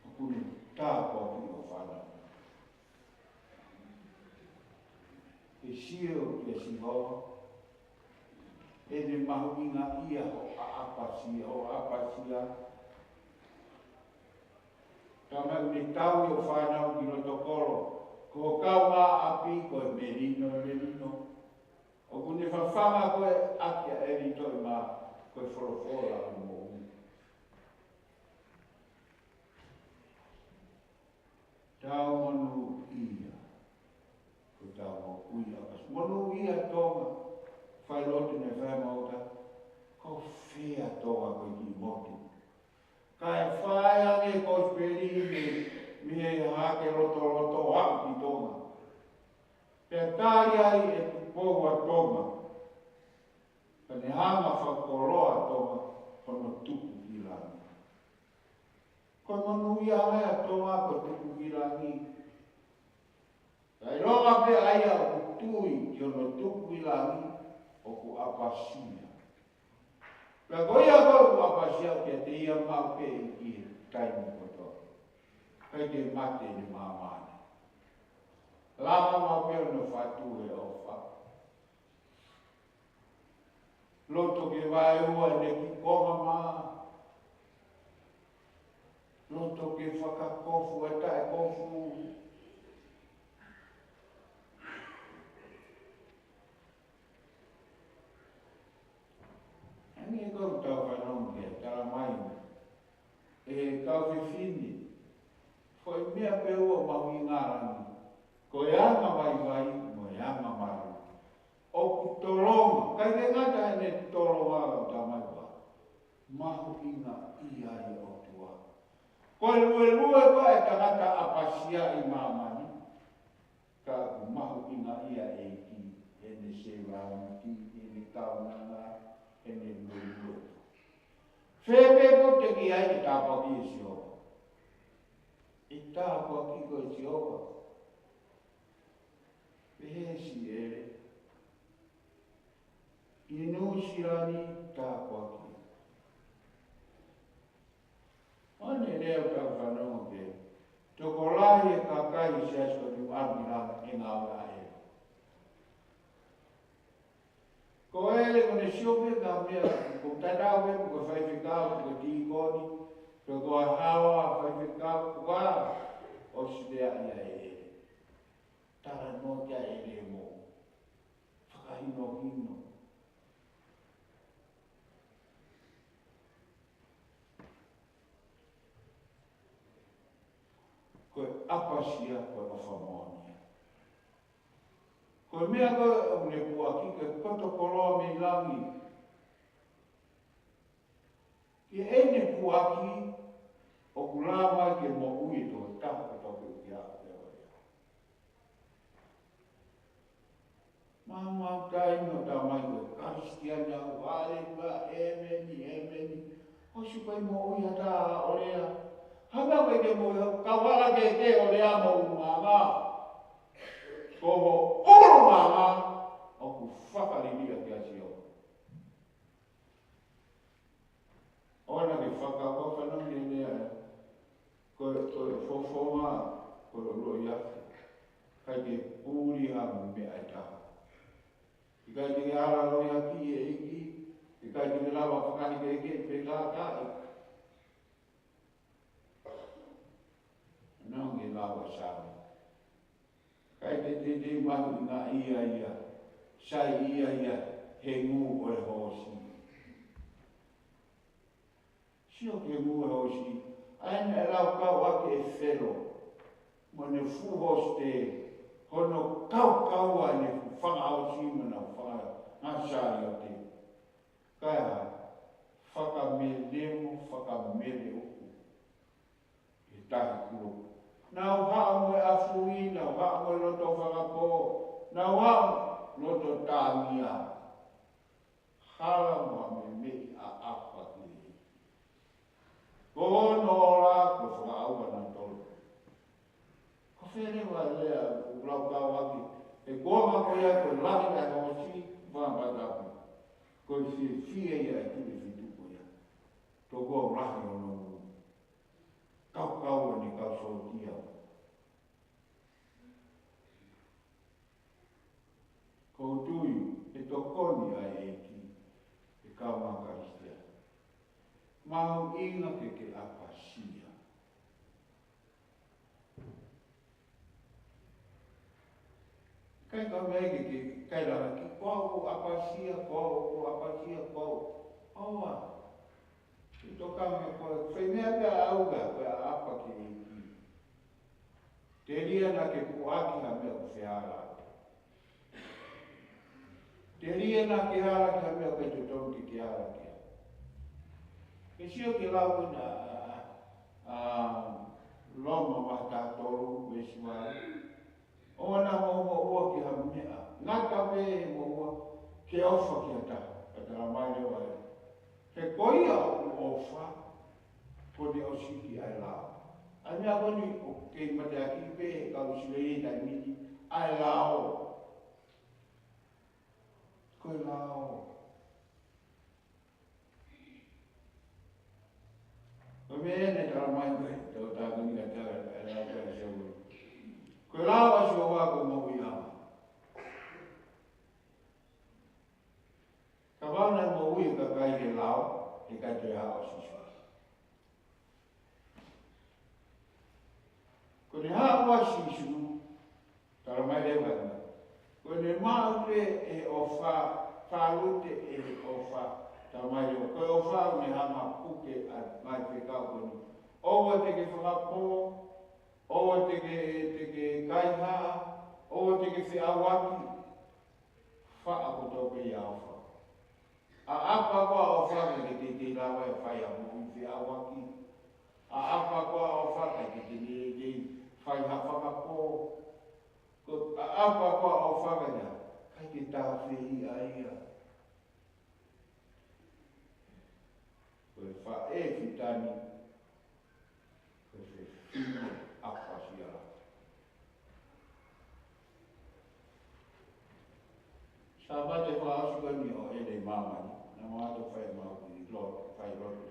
ʻOku ne tāpuakiʻi hoʻo fānau. ʻE sio kia Sihova, ʻene mahuʻingaʻia hoʻo ʻapasia, hoʻo ʻapasia. Talamai ʻoku ne tauhi hoʻo fānau ki loto kolo, ko ho kaungāʻapi ko e melino, melino. ʻOku ne fafanga koe ʻaki ʻa ʻEli Toʻimā, ko e folofola ʻo e moʻui. Tau monūʻia, ko ʻetau moʻui ʻapasi. Monūʻia Tonga, fai lotu ne fai maʻuta, ko fē ʻa Tonga ko e kiʻi motu. Kae fai ange ko e peli mei, mei he hake lotoloto aʻu ki Tonga. Pea tali ai ʻe Tupou ʻa Tonga. Pea ne hanga fakakoloa ʻa Tonga, ko hono tuku ki langi. Ko e monūʻia ange ʻa Tonga ko e tuku ki langi. Kae ʻilonga pē ʻa ia ʻoku tui ki hono tuku ki langi, ʻoku ʻapasia. Pea ko ia ko ē ʻoku ʻapasia ʻoku ʻiate ia maʻu pē ʻEiki he taimi kotoa. ʻIkai ke mate ʻene māmani. Lava maʻu pē hono fatu he ʻofa. Loto ke vaeua ʻene kiʻi konga mā. Loto ke fakakofu e taʻekofu. Hangē ko ʻetau fanongo ki he talamai ʻe he kau fefine, foʻi meʻa pē ua mahuʻinga ʻi langi, ko e angavaivai mo e angamalu. ʻOku tolonga, ʻikai ke ngata ʻene tolonga ʻo Tamai Vā, mahuʻingaʻia ai ʻOtua. Ko e luelue ko ē ʻa e tangata ʻapasia ʻi māmani, ka ʻoku mahuʻingaʻia ʻEiki, ʻene sevāniti, ʻene kaunanga, ʻene luelue. Fēfē ʻoku te ki ai ke tāpuakiʻi ʻe Sihova? ʻE tāpuakiʻi koe ʻe Sihova. Pehē ʻe Siele, ʻi Nuʻu Sila ni tāpuakiʻi. ʻO ne lea ʻo tau fanongo ki he tokolahi e kakai ʻi he Siasi ko Nuʻu Sila ni ʻe ngāue ʻa ʻEle. Ko ʻEle ko ʻene sio pē ki ha meʻa, ko tatau pē ko e faifekau, ko e tīkoni, ko e ko e haoa faifekau, ko e ʻosi lea ia ʻe ʻEle. Talanoa ki ai ʻEle mo fakahinohino. Ko e ʻapasia, ko e ʻofa moʻoni. Ko e meʻa ko ē ʻoku ne puʻaki, ko e poto koloa mei langi. Ki heʻene puʻaki, ʻoku lava ke moʻui e tokotaha kotoa pē ʻoku ʻi ai e ʻofa. Maumau taimi ʻo talamai ko e Kalisitiane au, ʻalelua, ʻēmeni, ʻēmeni. ʻOsi ko e moʻui ʻa e taʻeʻolea. Hanga pē ke moʻui, kau ala ke ke ʻolea mo ʻulungaanga. Ko ho ʻulungaanga, ʻoku fakaliliʻa kia Sihova. ʻOua naʻa ke fakakaukau fanongo ki he lea ē. Ko e, ko e fofonga, ko e loʻiloʻi ake. ʻIkai ke puli ha meʻa ʻe taha. ʻIkai ke ala loʻiloʻi ʻEiki, ke ʻikai te ke lava ʻo fakahekeheke pe kākaaʻi. Naʻa ke lau ʻa e Saame. ʻIkai te te te mahuʻingaʻia ia, saiʻia ia he ngū ʻo e hoosi. Sio ki he ngū ʻo e hoosi. ʻA ia naʻe laukau ʻaki ʻe Felo mo ʻene fuʻu hosite hono kaukaua ʻene fuʻu fanga hoosi mo ʻenau fanga saliote. Kae hā, fakamelemo, fakamele uku he tahi kulupu. Nau haʻu mo e ʻafui, nau haʻu mo e loto fakapō, nau haʻu loto tāngia. Hala mo ha meʻi ʻaʻapa ki ai. Ko hono ola, ko e fakaʻauha nautolu. Ko e fē leva e lea ʻoku laukau ʻaki, he kuonga ko ia ko e lahi ʻa e hoosi, fanga patapu. Ko e fiefia ia e tuli fitu ko ia. Tokua lahi hono kaukaua ʻene kau sōtia. ʻOku ou tui ʻe tokoni ʻa e ʻEiki ki he kaungā Kalisitiane. Mahuʻinga ke ke ʻapasia. ʻIkai ke meʻa ke ke, ʻikai lava ke, ko au ʻoku ʻapasia, ko au ʻoku ʻapasia, ko au. ʻOua. ʻI tokanga ko e fai meʻa pē ʻa au ka, ko e ʻaʻapa ki he ʻEiki. Telia naʻa ke puʻaki ha meʻa ʻoku feala. Telia naʻa ke ala ki ha meʻa ʻoku ʻikai totonu ke ke ala ki ai. Ke sio ki he lau ko ena, ʻa, ʻa, ʻa Loma vahe taha tolu, veesi valu. ʻOua naʻa mou moʻua ki ha meʻa. Ngata pē he moʻua ke ʻofa ki ha taha. Ka talamai leva ē. He ko ia ʻoku ʻofa, kuo ne ʻosiki ʻa e lao. ʻA e meʻa ko eni ʻoku kei mateaki pē ʻe he kau ʻIsileli he taimi ni, ʻa e lao. Ko e lao. Ko e meʻa eni naʻe talamai ko e, tau tākuni ka tau, ʻa e lao ko e Sihova. Ko e lao ʻa Sihova ko e moʻui ʻa. Kapau naʻe moʻui e kakai he lao, he ʻikai toe haʻu ʻa Sīsū. Ko ʻene haʻu ʻa Sīsū, talamai leva ena. Ko ʻene maʻu pē ʻe he ʻofa, fālute ʻe he ʻofa, talamai leva. Ko e ʻofa ʻoku ne hanga ʻo puke ʻa e ngaahi fekau ko eni. ʻOua te ke fakapō, ʻoua te ke, te ke kaihaʻa, ʻoua te ke feʻauaki. Faʻa kotoa pē ia ʻofa. ʻAʻapa koā ʻofa ʻikai ke te lava ʻo fai ha moʻui feʻauaki. ʻAʻapa koā ʻofa ʻikai ke te lava ʻo fai ha fakapō. Ko e ʻaʻapa koā ʻofa ʻikai ke tāfehiʻa ia. Ko e faʻē fitani. Ko e fefine ʻapasia. Sāpate fakaʻosi ko eni ʻo ʻEle ʻi māmani, naʻa mau ō atu ʻo fai ʻemau kiʻi lotu, fai lotu.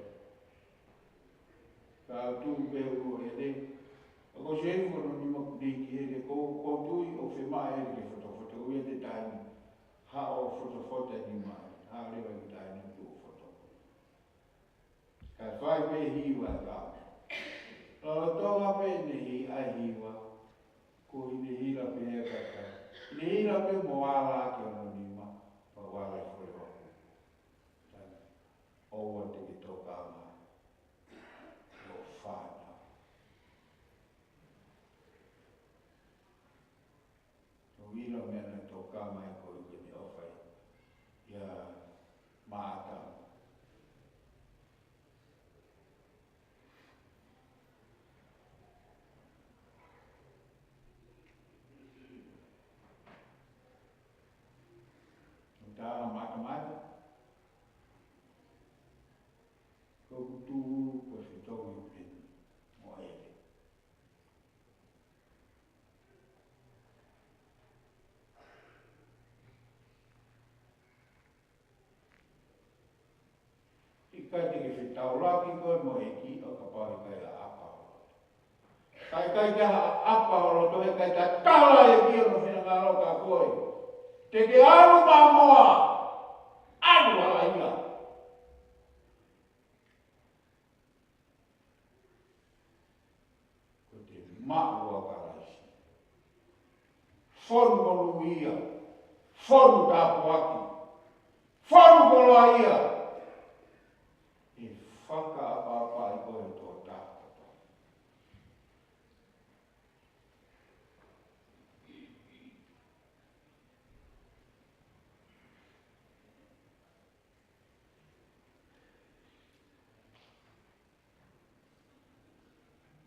Ka u tuʻu pē ʻo ʻEle, ʻoku ou sio hifo hono nima ʻoku niki ʻEle, ko, ʻoku ou tui ʻoku fiemaʻu ʻEle ke fotofoto, ʻoku ʻi ai e taimi, haʻu ʻo fotofoto e nima, haʻu leva ki he taimi ʻoku fotofoto. Kae fai pē hiva ʻe kau. Lolotonga pē ʻene hiva, ko ʻene hila pē ʻe kaka. ʻEne hila pē mo ala ki hono nima, pea u ala hifo leva. ʻOua te ke tokanga. ʻO fana. ʻO ʻilo meʻa naʻe tokanga ai ko ē ke ne ʻofa ia maʻa Atamu. ʻO tā matamata. Ko kutu ko e fetongi pē ʻo ʻEle. ʻIkai te ke fetaulaki koe mo e ʻEiki ʻo kapau ʻe ʻikai ʻaʻapa ho loto. Ka ʻikai ke ʻaʻapa ho loto, ʻe ʻikai tatala e ʻEiki hono finangalo kia koe. Te ke ʻalu mamoa, ʻalu ʻa ia. maʻu ʻa Kalaisi. Fonu monūʻia, fonu tāpuaki, fonu koloaʻia, ʻe fakaʻapaʻapaʻi koe ʻe he tokotaha kotoa.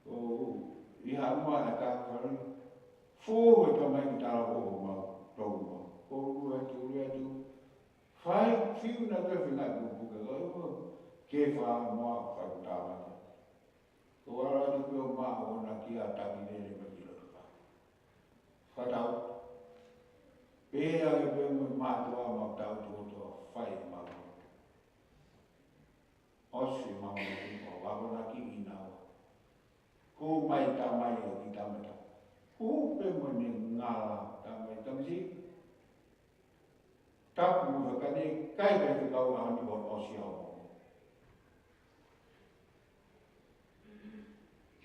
ʻOku ʻi ai ha ʻuhinga ʻe taha fale. Fō e tamai ki tala ʻo mau, tau mau. ʻOku ʻuluaki, ʻuluaki. Fai, fiu na te fina ku puke lo ʻo ke fa mo fai ku tamai. Ko ala ni pio ma o na ki a taki lele ma ki lo fa. Fatau. Pea ke pē mo mātuʻa ma tau tō tō fai ma. ʻOsi ma mo ki ko wa ko na ki ina. Ko mai tamai e ki tamata. Ko pē mo ne ngala tamai tamasi. Tapu mo ka ne kai kai te kau a ni ko ʻosi au.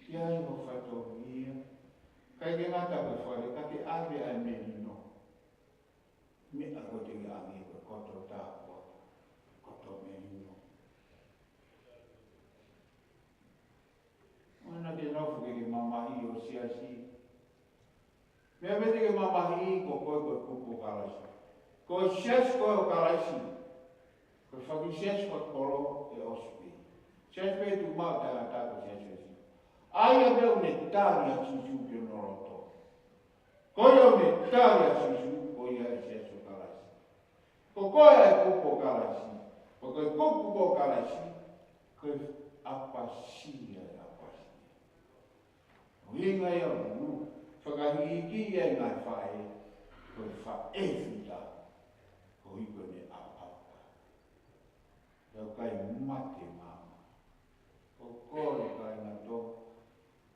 Ia i ho fatongia. Kai ke ngata ko fale ka ke ave ai melino. Me a ko te ngi angi ko koto ta ko koto melino. Mana ke nofo ke ke mamahi ʻo siasi. Meʻa pē te ke mamahi ko koe ko e kupu ʻo Kalaisi. Ko e siasi ko ē ʻo Kalaisi. Ko e faki siasi ko e kolo ʻe ʻosi pē. Siasi pē tu mau tangata ko siasi ʻosi. ʻA ia pē ʻoku ne tali ʻa Sīsū ki hono loto. Ko ia ʻoku ne tali ʻa Sīsū, ko ia e siasi ʻo Kalaisi. Ko koe ʻa e kupu ʻo Kalaisi. Ko koe kupu ʻo Kalaisi. Ko e ʻapasia e ʻapasia. ʻUhinga ia ʻoku fakahīkihiki ai ngaahi faʻē, ko e faʻē fita, ko hiko ne ʻapaʻapa. Tau kai mate mama. Ko koe kai na to,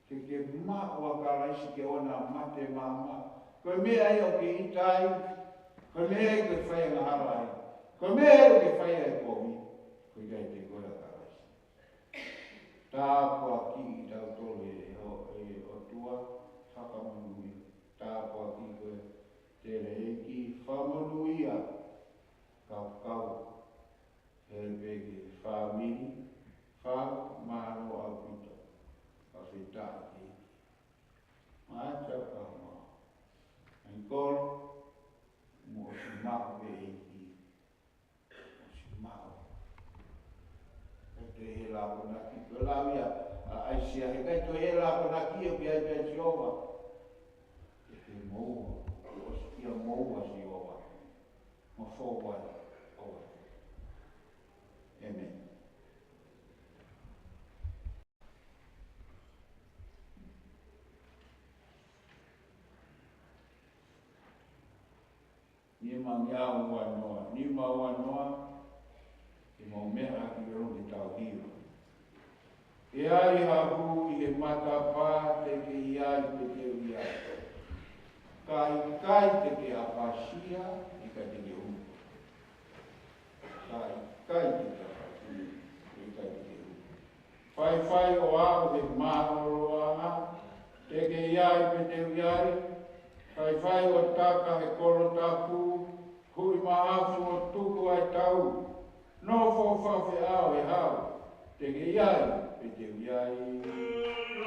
ke ke maʻu ʻa Kalaisi ke ʻoua naʻa mate mama. Ko e meʻa ia ʻoku ke ʻita ai, ko e meʻa ia ʻoku ke fai angahala ai, ko e meʻa ia ʻoku ke fai ai kovi, ko e kai te koe ʻa Kalaisi. Tāpuakiʻi tautolu ʻe ho-, ʻe ʻOtua, fakamonūʻia. Tāpuakiʻi koe, Tele ʻEiki, fakamonūʻia, kau kau, he pē ke fāmili, fakamālō ʻaupito, fakafetaʻi ʻEiki. Mātou ka ma, ʻai kolo, mo ʻosi maʻu pē ʻEiki. Simaʻu. ʻIkai toe ʻi ai ha akonaki, ko e lau ia ʻa ʻAisea, he ʻikai toe ʻi ai ha akonaki ʻoku ʻi ai pē ʻa Sihova. Ke ke moua, kuo ʻosi ʻia moua ʻa Sihova. Mo fou ai, ʻo. ʻĒmeni. Nimangeau uanoa, nima uanoa, ke mau meʻa ki ʻolunga ke tau hiva. Ke ʻi ai ha hū ʻi he matapā te ke ʻi ai pē te u ʻi ai. Ka ʻikai te ke ʻapasia, ʻikai te ke hū. Ka ʻikai te ke ʻapasia, ʻikai te ke hū. Faifai ʻo aʻu he mālōlōʻanga, te ke ʻi ai pē te u ʻi ai. Faifai ʻo taka he kolo tapu, hui mahafu ʻo tuku ai tau. Nofo fakafeʻao he hau, te ke ʻi ai pē te u ʻi ai.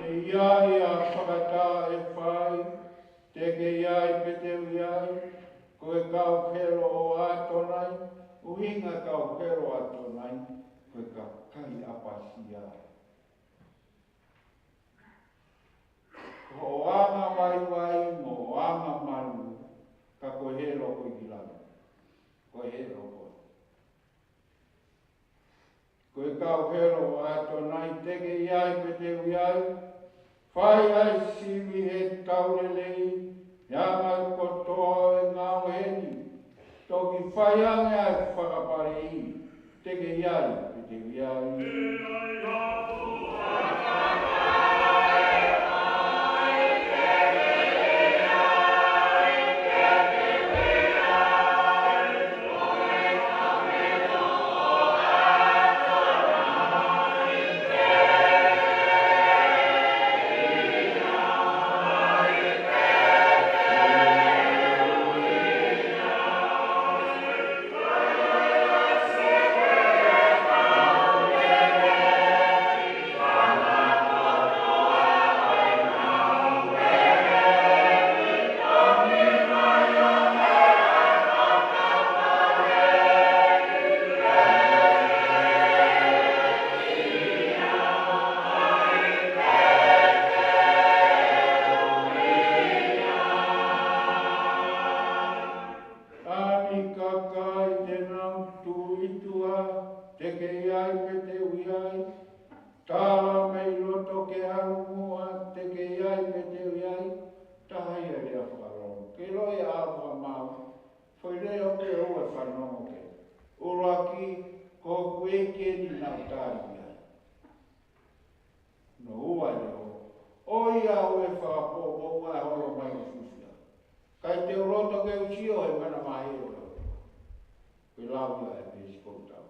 ʻE ʻi ai ha fakataha ʻe fai, te ke ʻi ai pē te u ʻi ai, ko e kau helo ʻo ʻAtonai, ʻUhinga kau helo ʻAtonai, ko e kakai ʻapasia. Ko hoʻo anga vaivai mo hoʻo anga malu, ka ko e helo ko ē ki langi. Ko e helo ko ē. Ko e kau helo ʻAtonai, teʻeki ai pē te u ʻi ai. Fai ʻa e sivi he tau lelei, ʻi he anga kotoa ʻo e ngāue ni. Toki fai ange ʻa e fakapaleʻi, teʻeki ai pē te u ʻi ai. ʻA e kakai te nau tui tua, teʻeki ai pē te u ʻi ai. Tala mei loto ke ʻalu muʻa, teʻeki ai pē te u ʻi ai. Taha ia e lea fakalongo. Ke loi ʻa e fakamau. Foʻi lea ʻoku ʻi ai e fanongo ke. ʻUluaki, ko hoku ʻEiki eni naʻa ku tali ai. Hono ua, ʻio, ʻoiauē, fakapoʻupoʻu mai holo mai ʻo fufia. ʻIkai te u loto ke u sio he mana mai ʻo. Ko e lau ia e veesi ko ē ʻoku tau.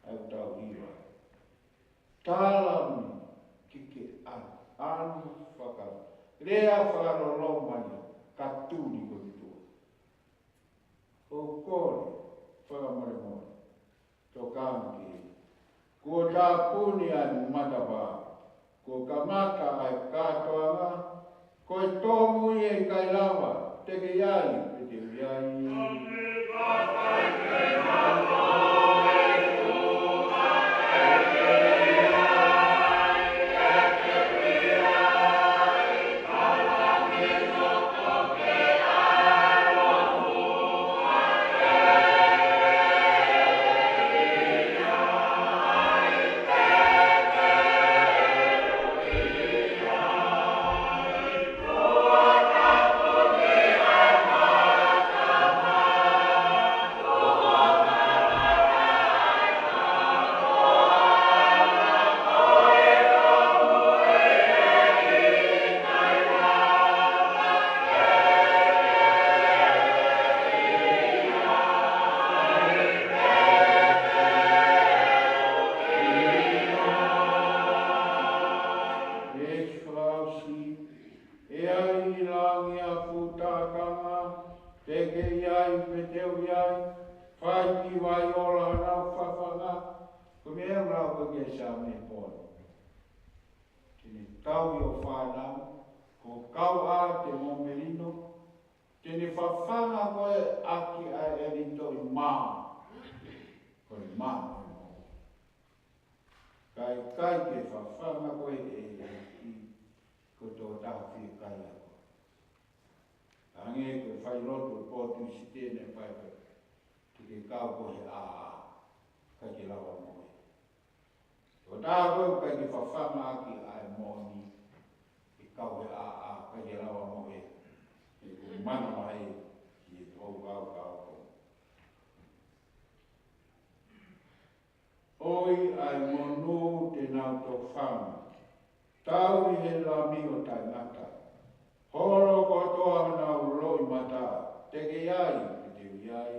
ʻA ia ʻoku tau hiva. Tala mai ke ke ʻalu, ʻalu faka-, lea fakalolongo mai, ka tuli koe ki tuʻa. ʻOku ou kole, fakamolemole. Tokanga ki he. Kuo tāpuni ʻa e matapā. Kuo kamata ʻa e kātoanga. Ko e tōmui ʻe ʻikai lava, teʻeki ai pē te u ʻi ai. ʻE ʻi langi ʻa e fuʻu tākanga, teʻeki ai pē te u ʻi ai, fai ki vai ola hanau fafanga, ko e meʻa ʻoku lau ko ē ki he Saame pō ni. Te ne tauhi hoʻo fānau, ko e kau ʻā te mo melino, te ne fafanga koe ʻaki ʻa e ʻelito ʻi mā, ko e mā ʻo e moʻui. Ka ʻikai ke fafanga koe ʻe he ʻEiki, ko e tokotaha fiekaia koe. Hangē ko e failotu ʻo e pō Tuʻisitē naʻe fai ko ē. Te ke kau koe he ʻāʻā, ʻikai ke lava moʻui. Tokotaha koe ʻoku ʻikai ke fafanga ʻaki ʻa e moʻoni, ke kau he ʻāʻā, ʻikai ke lava moʻui. He ʻoku mana mai ʻi he tō kau kau ko. ʻOi ʻa e monū te nau tofanga, tauhi he Lami ʻo taʻengata. Holo kotoa honau loʻimata, teʻeki ai pē te u ʻi ai.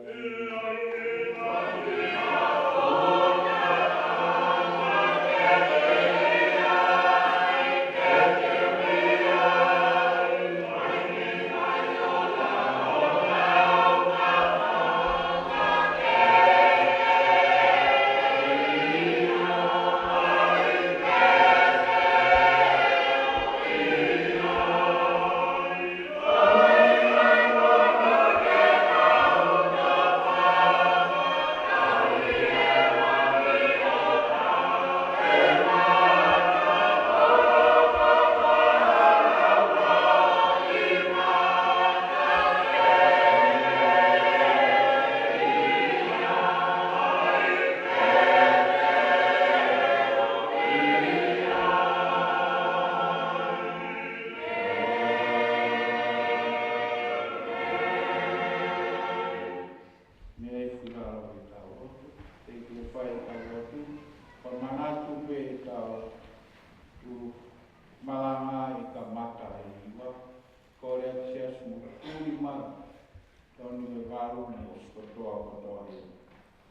Tonu e valu ni ʻosi kotoa kotoa he.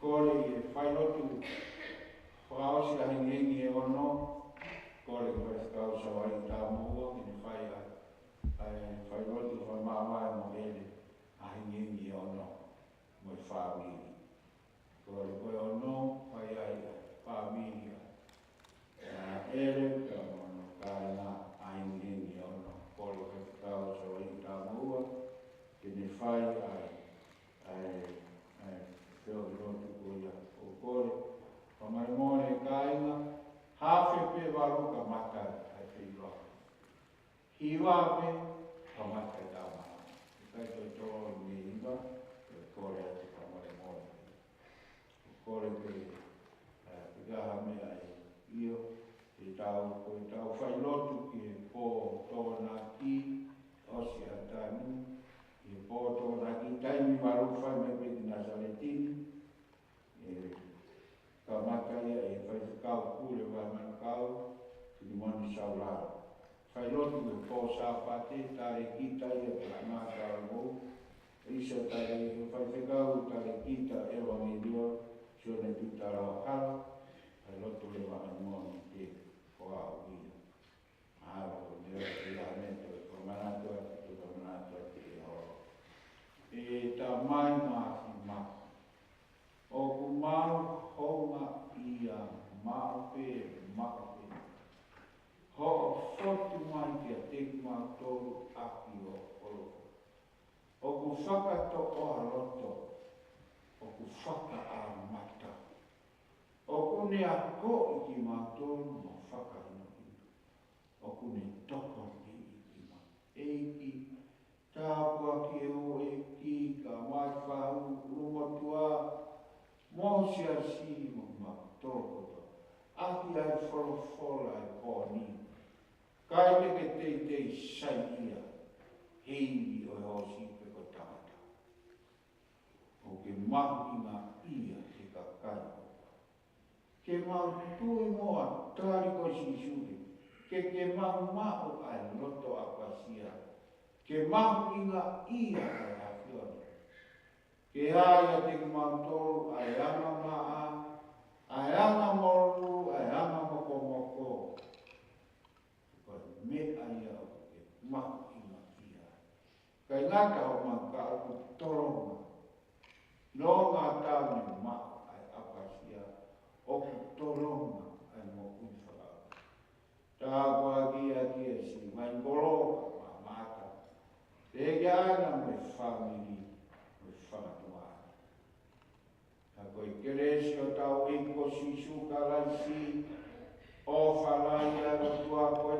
Kole ʻe fai lotu fakaʻosi ʻa e hengihengi ʻe ono. Kole ʻe fai kau savai tamu ua ke ne fai ʻa, ʻa e fai lotu fakamāvae mo ʻEle ʻa e hengihengi ʻe ono mo e fāmili. Kole ko e ono, fai ai ʻa e fāmili ʻa ʻEle pea mo hono kāinga ʻa e hengihengi ʻe ono. Kole ʻe fai kau savai tamu ua ke ne fai ʻa e, ʻa e, ʻa e feohi lotu ko ia. ʻOku kole fakamolemole kāinga, hafe pē valu kamata ʻa e feohi lotu. Hiva pē kamata e tama. ʻIkai toe tolo mei he hiva, ʻoku kole atu fakamolemole. ʻOku kole pē, ʻa, ʻikai ha meʻa ʻe ʻio, ʻetau, ko ʻetau fai lotu ki he pō Tokonaki, ʻosi ʻa Tanu, ki he pō Tokonaki, taimi valu fai mai pē ki Nasaleti ni, ʻe kamata ia ʻe he faifekau Pule Vaimanukau, Filimoni Saulala. Fai lotu he pō Sāpate, talēkita ia pea mo Tauvo. ʻIsa tale, faifekau talēkita ʻEvangeliō, Sione Pita Lauhala. Fai lotu leva ʻa e moʻoni te ko au ia. Mahalo ko e meʻa ia ʻa e meʻa te u fakamanatu atu, te u fakamanatu atu ʻi he ʻaho. ʻE Tamai Māfimafi, ʻoku mau houngaʻia maʻu pē, maʻu pē hoʻo fotu mai kiate kimautolu ʻaki hoʻo ʻofa. ʻOku fakatoʻoa loto, ʻoku fakaʻamata. ʻOku ne akoʻi kimautolu mo fakahinohino. ʻOku ne tokoniʻi kimautolu. ʻEiki, tāpuakiʻi e houʻeiki, kae ʻumaʻā e faʻu, ʻulumotuʻa, mo e siasi, mo kimautolu kotoa ʻaki ʻa e folofola ʻo e pō ni. Kae te ke teitei saiʻia he ivi ʻo e hoosi pe ko e tangata. ʻOku ke mahuʻingaʻia he kakai. Ke mau tui mo tali koe Sīsū, ke ke maʻumaʻu ʻa e loto ʻapasia. Ke mahuʻingaʻia ʻa e ʻAfiona. Ke ʻai ʻiate kimautolu ʻa e anga maʻa, ʻa e anga molu, ʻa e anga mokomoko. Ko e meʻa ia ʻoku ke mahuʻingaʻia. ʻIkai ngata ʻo maʻu ka ʻoku tolonga. Nonga tau ne maʻu ʻa e ʻapasia, ʻoku tolonga ʻa e moʻui fakaʻaho. Tāpuakiʻi ʻa e siasi mai kolo ka mamata. Pea ke ana mo e fāmili, mo e fanga tuʻa. Ka ko e kelesi ʻo hotau ʻEiki ko Sīsū Kalaisi, ʻofa lahi ʻa e ʻOtua, ko e